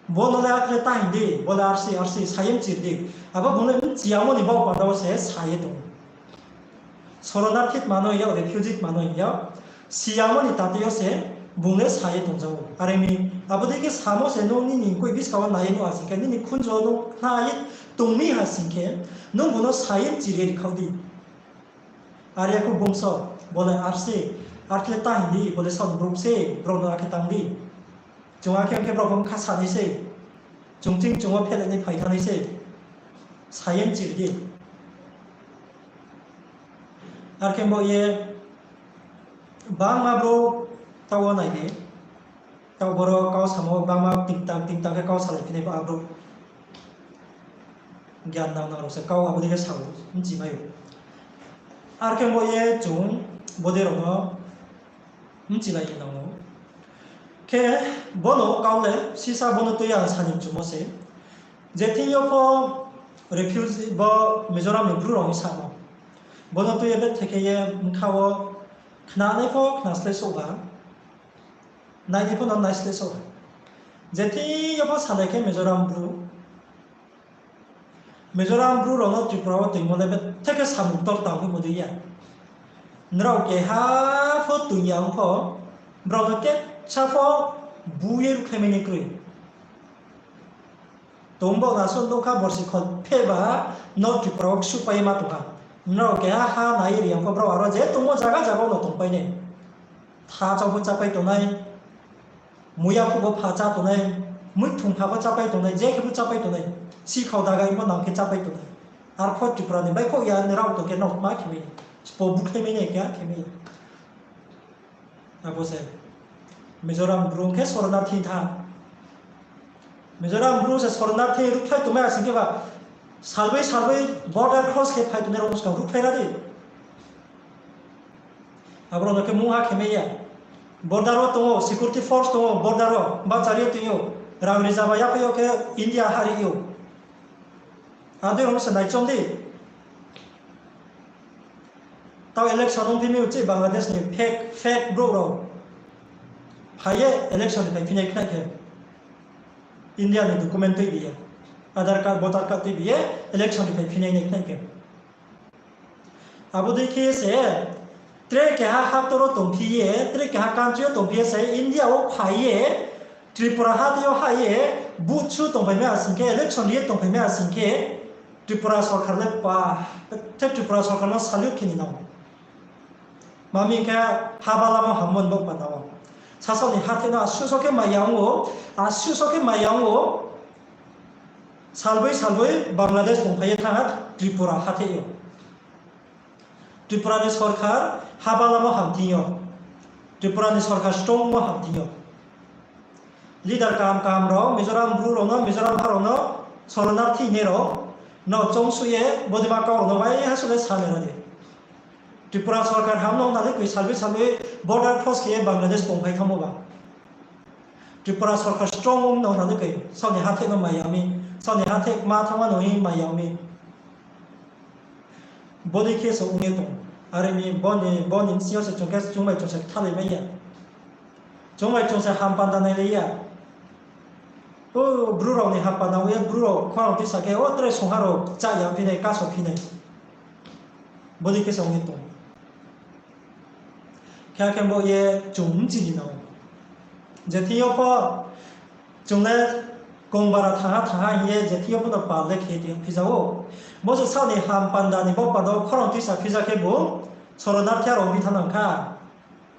Bo no le arkhe ta hing di, bo le arsi, arsi, sa ye mchiri di. Abo bung le mchiyamo ni bo panda wo se sa ye tong. Sorona thing tma no hing ya, refugee tma no hing ya. Siyamo ni tate yo se, Bung le sa ye tongja ou. Are mi, abo dei khe samo se nung nini koi buskang wo nai ye nuh ha sing khe, nini khunju wo nung khna ye tong mi ha sing khe, nung bung no sa ye chiri ye ri khaoh di. Are ya khe bung so, bo le ar se, ar khe le ta hing di, bo le saoh ni brouh se, brao no akhe tang di. Chung akhe ong khe brao pho bkha sa nai se. Chung ching chung wo phehlai nai phai thanng nai se. Sa ye chiri di. Ar khe bo ye, bangma brouh taoh wo nai di. Taoh boro kau samo bangma tingtang tingtang khe kau salai phinai bo abrouh. Gyan nang nang rao se kau abo dei khe sa ou, bchi mai ou. Ar khe bo ye chung bodei rao no bchilai ye nang ou. Khe bono kau le sisa bono tui ye ang sa ni mchumo se. Je thing yo pho refugee bo Mizoram ni Bru rao ni samo. Bono tui ye bethe khe ye bkha wo khnanai pho khna slái souh ha. Nainai pho no nai slái souh ha. Je thing yo pho salai khe Mizoram Bru. Mizoram Bru rao no Tripura wo toingmo le bethe khe samung tor tang phaimo dei ya. Nrao keha pho toing ya ong pho, brao no kesa pho bu ye ruhkhlai mai nai kroi. Tong bo naso nukha borsi khol pheh ba no Tripura wo ksuhpai ye ma tong ha. Nrao keha ha nai ye ri ya ong pho brao aro je tongmo zaga zaga wo no tongpai nai. Tha chau pho chápai tongnai, muiya phuh bo pha chá tongnai, muithung pha pho chápai tongnai, je khe pho chápai tongnai, sikhau dagai pho nang khe chápai tongnai. Arpho Tripura ni baihkhouh ya ni rao tong khe no ma khe mai, sbo bukhlai mai nai khe khe mai. Abo se Mizoram Bru khe শরণার্থী tha. Mizoram Bru se শরণার্থী ruhkhlai tongmai asing khe ba, salboi salboi border cross khe phai tongnai rao no skang ruhkhlai ra di. Abo rao no khe mungha khe mai ya. Border wo tong ou, security force tong ou, border wo bachari ye tong ou, rang rijaba yaphai yo khe India ha ri ou. Adei rao no se naichom di. Tao election ongphi mi uchih Bangladesh ni fake, fake brouh rao phai ye election ni phai phinai khnai khe, India ni document tuibi ye, Aadhaar card, voter card tuibi ye election ni phai phinai nai khnai khe. Abo dei khe se, tre keha haktor wo tongphi ye, tre keha country yo tongphi ye se, India wo phai ye, Tripura ha tei yo ha ye, vote su tongphaimai asing khe, election ri ye tongphaimai asing khe, Tripura sorkar le pa, the Tripura sorkar no salute khe ni nang. Mami khe haba lama hammo ni bo panda wo. Sasaoh ni hathe no asuh so khe maya ong ou, asuh so khe maya ong ou. Salboi salboi Bangladesh tongphai ye thanng ha Tripura hathe yo. Tripura ni sorkar haba lamo ham thing yo. Tripura ni sorkar strong mo ham thing yo. Leader kaham kaham rao, Mizoram Bru rao no, Mizoram ha rao no, শরণার্থী hingnai rao no choungsuh ye, bodei ma kau rao no bai ha suh le sa nai ra di. Tripura sorkar ham no nang le koi salboi salboi border cross khe ye Bangladesh tongphai thanngmo ba. Tripura sorkar strong ong no nang le koi, saoh ni hathe no maya mi, saoh ni hathe ma thanngma no hing maya mi. Bodei khe se ong ye tong. Are mi bo ni, bo ni bsing yo se chung khe chung bai chung se kthalai mai ya. Chung bai chung se ham panda nailai ya. O Bru rao ni ham panda ong ye Bru rao khorang tuisa khe, o tre sungha rao chá ya phi nai, kaso phi nai. Bodei khe se ong ye tong. Khe akhe bo ye chung bchi ni nang. Je thing yo pho chung le kongbara thanngha thanngha hing ye je thing yo pho no pal le khe tong phi ja ou. Bo se saoh ni ham panda ni bo panda wo khorang tuisa phi ja khe bo শরণার্থী rao ong phi thanng nang kha.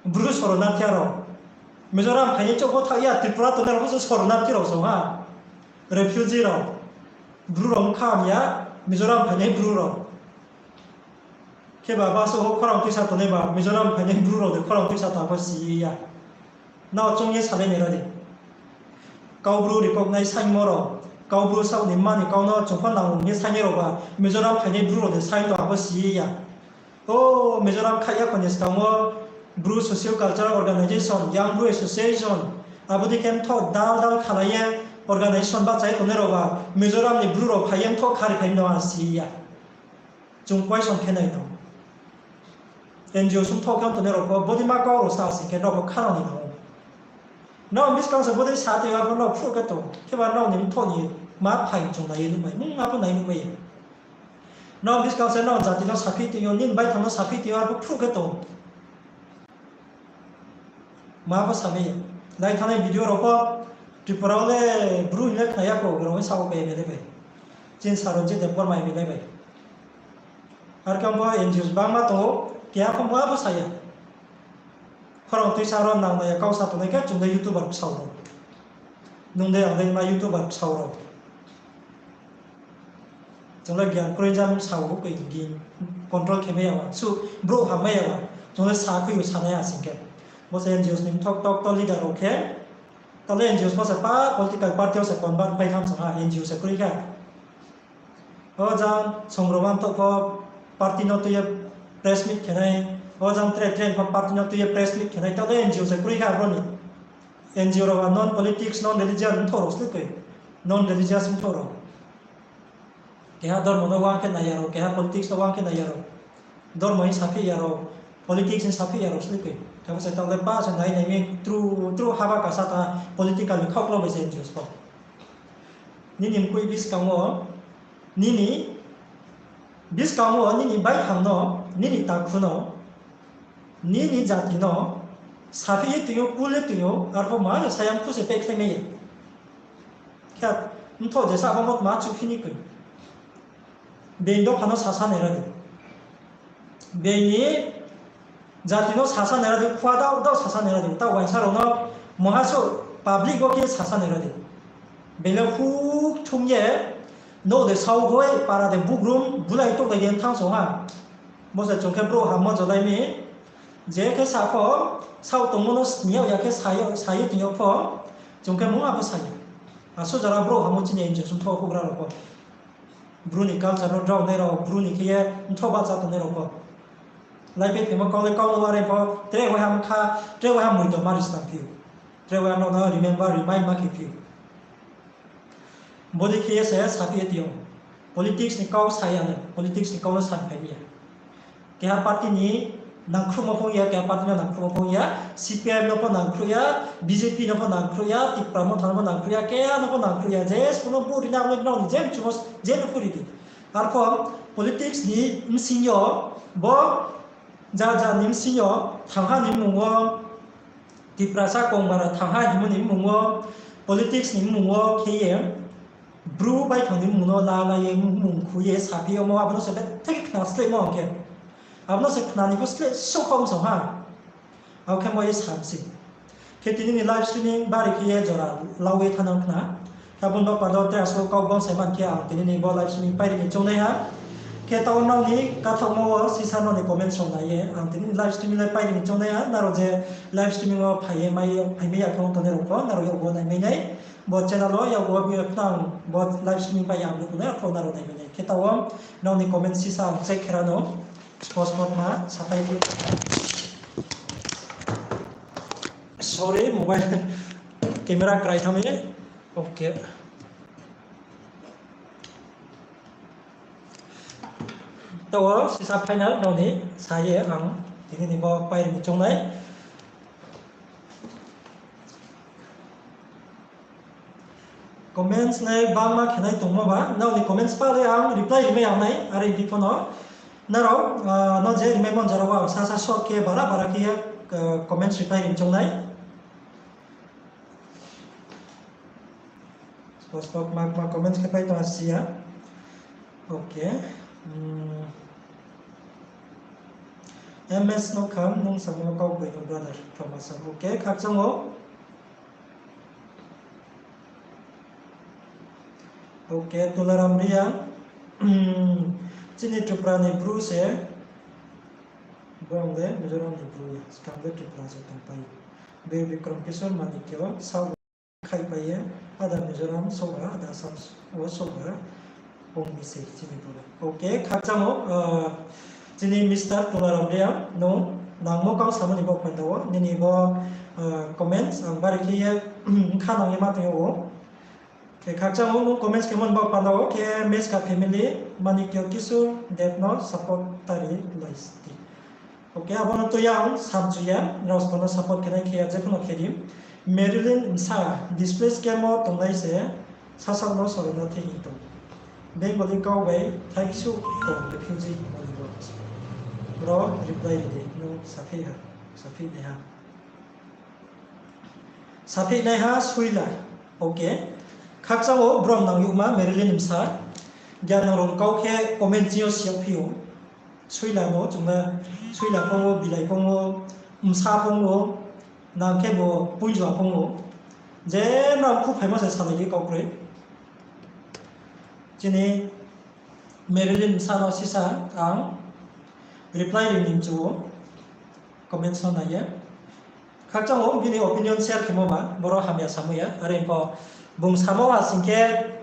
Bru শরণার্থী rao. Mizoram phainai chouh pho thaoh ya, Tripura tongnai rao pho se শরণার্থী rao se ong ha. Refugee rao. Bru rao ong kha hamya, Mizoram phainai Bru rao. Kheba baso ho khorang tuisa tongnai ba, Mizoram phainai Bru rao de khorang tuisa tong pho si ya. Nrao choung ye salai nai ra di. Kau Bru recognize saingmo rao, kau Bru saoh ni mani kau no chung pho nang ye saingnai rao ba, Mizoram phainai Bru rao de saing tong pho si ya. O Mizoram khaih ya kho ni skang wo Bru Socio Cultural Organization, Young Bru Association, abo dei khe mthoh dal dal khalai ye organization bahcha ye tongnai rao ba, Mizoram ni Bru rao phai ye mthoh khari phai no ang si ya. Chung question khe nai tong. N G O sumthoh khe tongnai rao pho, bodei ma kau rao sa sing khe nrao pho khanang ni nang ou. Nrao buskang se bodei sa tong, arpho nrao phruh khe tong. Kheba nrao ni mthoh ni ma phaing chung nai ye nuhmai, mung ma pho nai nuhmai ye. Nrao buskang se nrao jati no saphi tong yo, nini baithang no saphi tong yo, arpho phruh khe tong. Ma pho samai ya. Lai thanai video rao pho Tripura wo le Bru hing le khna ya kho, rao hing sao khe M L A bai. Chini Saranjit Debbarma M L A bai. Ar khe bo N G Os bangma tong ou, keha pho ma pho sa ya. Khorang tuisa rao nang nai ya kau sa tongnai khe chung le YouTuber bsao rao. Nung de ang de ma YouTuber bsao rao. Chung le gyan kroi jang sa ou, koi gin control khe mai ya wa. Su brouh ham mai ya wa. Chung le sa khui ou, sanai ya sing khe. Bo se N G Os ni mthok tok to leader rao khe. Tale N G Os pho se pa political party wo se convert pai tham sa ha, N G O se kroi kha. O jang songroma mthok pho party no tui ye press meet khe nai. O jang tre tre pho party no tui ye press meet khe nai. Tale N G O se kroi kha bro ni. N G O rao ba non politics, non religion mthok rao sle koi. Non religious mthok rao. Keha dormo no uang khe nai ya rao, keha politics no uang khe nai ya rao. Dormo hing saphi ya rao, politics hing saphi ya rao sle koi. Thabo se tale pa se nai nai mi tru, tru haba kasa ta political ni khauklo bai se N G Os pho. Nini mkoih buskang wo, nini buskang wo, nini baithang no, nini takhu no, nini jati no, saphi ye tui ou, kul ye tui ou, arpho ma no sayang khu se pehkhlai mai ya. Khe mthoh jesa bo mo tma chuphi ni koi. Being dopha no sasa nai ra di. Being ni jati no sasa nai ra di, khua dao dao sasa nai ra di. Taoh uaingsa rao no moha so public wo khe sasa nai ra di. Being le huk thum ye, nouh de sao hoi, para de bugrum, bulai toklai de thanng song ha. Bo se chung khe brouh hammo jolai mi, je khe sa pho, sao tongmo no sni yag ya khe sa ye, sa ye tong yag pho, chung khe mungha pho sa ya. Asuh jora brouh hammo chini N G O sung tho houhgra rao pho. Bru ni culture no drao nai rao, Bru ni khe ye mthoh bahcha tongnai rao pho. Laipai phaimo kau le kau no ware pho, tre waiha mkha, tre waiha moito ma ri snam phi ou. Tre waiha no no remember, remind ma khe phi ou. Bodei khe ye se saphi ye tong ou. Politics ni kau sa ya no, politics ni kau no sa phai mi ya. Keha party ni nangkhruhmo phong ya, keha party no nangkhruhmo phong ya, C P I M no pho nangkhruh ya, B J P no pho nangkhruh ya, Tipra Motha no pho nangkhruh ya, keha no pho nangkhruh ya, je sbo no vote ri na abo no nrao ni je mchumo je no pho ri di. Arpho politics ni bsing yo bo ja ja ni bsing yo thangha ni mmung wo, Tiprasa Kongbara thangha hingmo ni mmung wo, politics ni mmung wo khe ye, Bru baithang ni mmung no la la ye mmung khui ye saphi yagmo, abo no se betha khe khna sleimo ang khe. Abo no se khna ni pho sleh souhkha ong song ha. Abo khe mo ye sam se. Khe tini ni live streaming bari khe ye jora lau ye thanang khna. Abo ni baoh panda tre asuh kau bonsai man khe ang tini ni bo live streaming pairi ni choungnai ha. Khe taoh nrao ni kathaohmo wo sisa nrao ni comment song nai ye ang tini ni live streaming le pairi ni choungnai ha. Nrao je live streaming wo phai ye mai, phai mai ya khe ong tongnai rao pho nrao yakgu wo nai mai nai. Bo channel wo yakgu wo bi tang bo live streaming pai ya ang nuh nai, arphuh nrao nai mai nai. Khe taoh nrao ni comment sisa ang check khe ra no. Spot spot ma sapai di. Sorry, mobile camera krai thanng mi. Okay. Taoh sisa final nrao ni sa ye ang tini ni bo pairi ni choungnai. Comments nai bangma khenai tongmo ba, nrao ni comments pa le ang reply rimai ya nai, are di pho no. Nrao, ah, no je rimai mon jora wo ang sasa short khe bara bara khe ye, ah, comments reply ri choungnai. Spot spot ma, ma comments khe pai tong si ya. Okay. Hmm. M S Nokham, nung samo kau bai no brother, Thomas. Okay, khakchang o. Okay, Tularam Reang. Hmm. Chini Tripura ni Bru se. Bong le Mizoram ni Bru ya. Skang le Tripura se tongpai. Bir Bikram Kishore Manikya, sao khaihpai ye, ada Mizoram souhra, ada Assam wo souhra, ong mi se chini Bru le. Okay, khakchang o, ah, chini Mister Tularam Reang, nung nangmo kau samo ni bo panda wo, nini bo, ah, comments, ang bari khe ye, kha nang ye ma tong ou. Khe khakchang o, nung comments khe mo ni bo panda wo, khe Meska family, Manikya Kishore Dev no support tari lai sti. Okay, abo no tui ya ang samchu ya, nrao sbo no support khe nai khe ya, je pho no khe di. Marilyn Msa, displaced camp wo tongnai se, sasaoh no soro no thei hing tong. Bengali kau bai, thaisuh tong, refugee hingmo ni bo. Bro, reply ri di, nung saphi ha, saphi nai ha. Saphihnaiha Suila. Ok. Khakchang ou brom nang youhma Marilyn Msa. Gian nang rao kau khe comment chini yo si yagphi ou. Suila no chung le Suila phung ou, Bilai phung ou, Msa phung ou, nang khe bo Poinjua phung ou. Je nang khuphaimo se salai di kau kroi. Chini Marilyn Msa no sisa ang reply ri ni mchu ou, comments no nai ye. Khakchang ou bini opinion share khemo ma, boro hamya samo ya. Are pho bung samo ha sing khe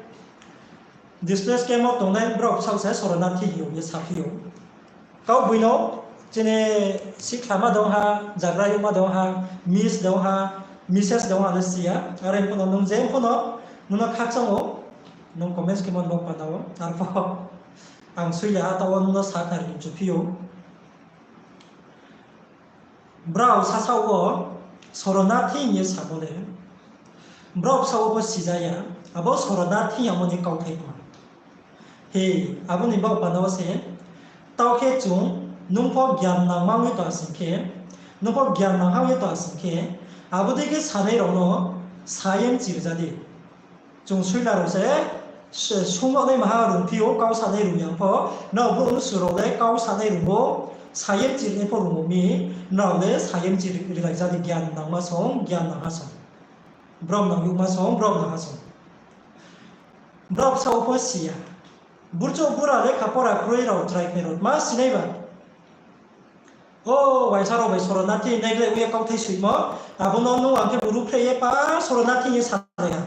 displace camp wo tongnai brao bsaoh se sorona thi hing ye saphi ou. Kau boi no chini sikhlama dong ha, jagra youhma dong ha, miss dong ha, misses dong ha le si ya. Are pho no nung je pho no, nung no khakchang ou, nung comments khemo no panda ou. Arpho ang Suila ha taoh wo nung no sa khna ri ni mchuphi ou. Brao sasaoh wo sorona thi hing ye samo le, brao bsaoh wo pho sija ya, abo sorona thi yamo ni kauthai tma. He, abo ni baoh panda wo se, taoh khe chung, nung pho gian nangma ong ye tong sing khe, nung pho gian nangha ong ye tong sing khe, abo dei khe sanai rao no sa ye mchirja di. Chung Suila rao se, sungmo nai maha rungphi ou, kau sanai rung yang pho, nrao brouh mnusu rao le kau sanai rung ou, sa ye mchirnai pho rung ou mi, nrao le sa ye mchir rilai ja di, gian nangma song, gian nangha song. Brom nang youhma song, brom nangha song. Brao bsaoh wo pho si ya. Burchouh bura lekha pora kroi rao, chrai khnai rao tma sinai ba. O, uaingsa rao bai sorona thi nai gle ye kauthai soimo, abo no nung ang khe buru phreh ye pa sorona thi ye salai ha.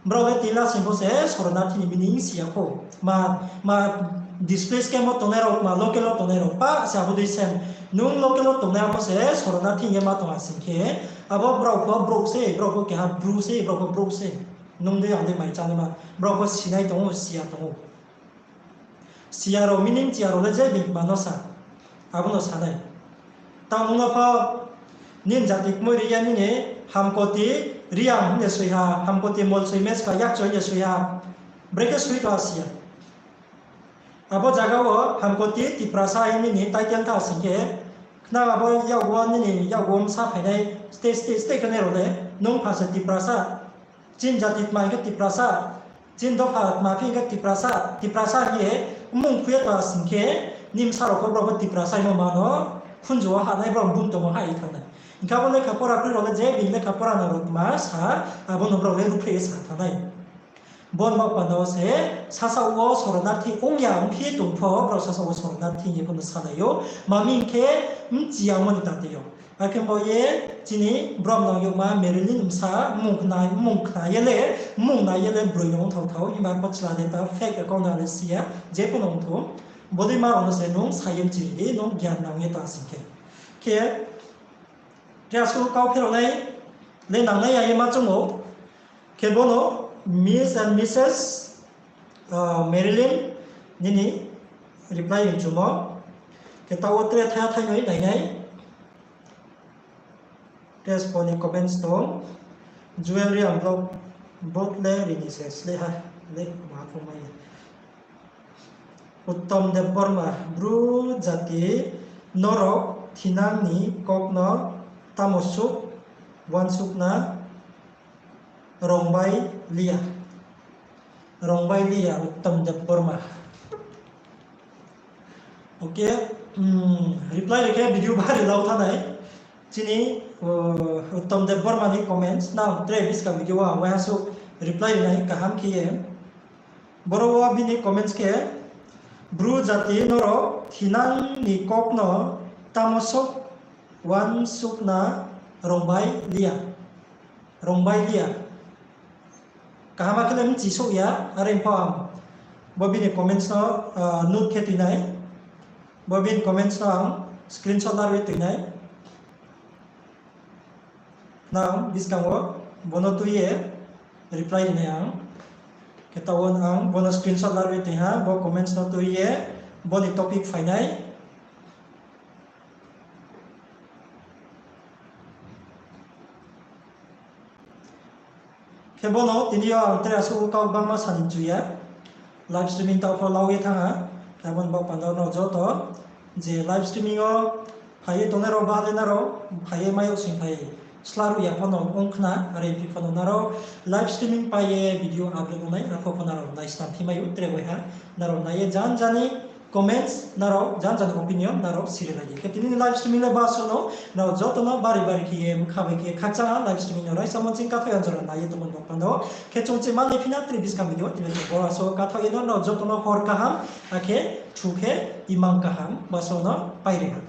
Brao le tila sing pho se sorona thi ni meaning si ya khou. Ma, ma displace camp wo tongnai rao, ma local wo tongnai rao, pa se abo dei se. Nung local wo tongnai abo se sorona thi ye ma tong ha sing khe, abo brao pho brouh se, brao pho keha bru se, brao pho brouh se. Nung dei ang dei mai chánaima, brao pho sinai tong ou, si ya tong ou. Si ya rao, meaning chi ya rao le je bini tma no sa, abo no sa nai. Tang nung no pho nini jati kmoi ri ya nini Hamkoti Reang hing ye soi ha, Hamkoti Molsoi Meska Yakchoi hing ye soi ha, brekhe soi tong ha si ya. Abo zaga wo Hamkoti Tiprasa hing nini title tha sing khe, khnang abo yak wo nini yak wo bsa phainai state, state, state khe nai rao le, nung pha se Tiprasa, chini jati tma hing khe Tiprasa, chini dopha tma phi hing khe Tiprasa, Tiprasa hing ye mmung khui ye tong ha sing khe, nini bsa rao pho brao pho Tiprasa hingmo ma no, khunju wo ha nai brao bung tongmo ha ye thanng nai. Hing khe abo lekha pora kroi rao le je bini lekha pora nang rao tma sa, abo no brao le ruhphreh ye sa thanng nai. Bo ni baoh panda wo se, sasaoh wo sorona thi ong ya ongphi tong pho, brao sasaoh wo sorona thi hing ye pho no salai ou. Ma mi hing khe, mchi yamo ni tatei yo. Akhe bo ye chini brom nang youhma Marilyn Msa, mmung khna, mmung khna ye le, mmung nai ye le broi no ongthao thao, himba pho chla de ta fake account no le si ya, je pho no ongthao. Bodei ma rao no se nung sa ye mchiri di, nung gian nang ye ta sing khe. Khe, tre asuh kau pherao nai le nangnai ya ye ma choung ou. Khe bo no Miss and Missus, ah, Marilyn nini reply ri mchumo. Khe taoh wo tre thaiha thainoi nainai. Test pho ni comments tong. Jewelry ang vlog, vlog le rini se sleh ha. Le ma phung mai. Uttom Debbarma, Bru jati norok thinang ni kok no tamo suh uansukna rongbai liya. Rongbai liya Uttom Debbarma. Ok, reply ri khe video bari lau thanai. Chini, uh, Uttom Debbarma ni comments, nang tre buskang video wo ang waiha suh reply rinai kaham khe ye. Boro wo bini comments khe, Bru jati norok thinang ni kok no tamo suh uansukna rongbai liya. Rongbai liya. Kaham khe le mchi souh ya, are pho ang bo bini comments no, ah, note khe tui nai. Bo bini comments no ang screenshot larwi tui nai. Nang buskang wo bo no tui ye reply ri nai ang. Khe taoh wo ang bo no screenshot larwi tui ha, bo comments no tui ye bo ni topic phai nai. Khe bo no tini yo ang tre asuh kau bangma sa ni mchu ya. Live streaming taoh pho lau ye thanng ha. Khe abo ni baoh panda wo no joto je live streaming wo phai ye tongnai rao, ba le nrao phai ye mai yag sing phai sla ruh ya pho no ong khna, are phi pho no nrao live streaming pai ye video upload ong nai, arphuh pho nrao naisnam phi mai ou, tre bai ha. Nrao nai ye jan jani comments, nrao jan jani opinion nrao siri lai di. Khe tini ni live streaming le baso no, nrao joto no bari bari khe ye bkha bai khe khakchang ha, live streaming no raisa mo ching kathoh ya jora nai ye tongmo ni baoh panda wo. Khe chung chima ni phi na tre buskang video, tini khe bora so kathoh ye no nrao joto no hor kaham, akhe thu khe imang kaham baso no pai ri ha.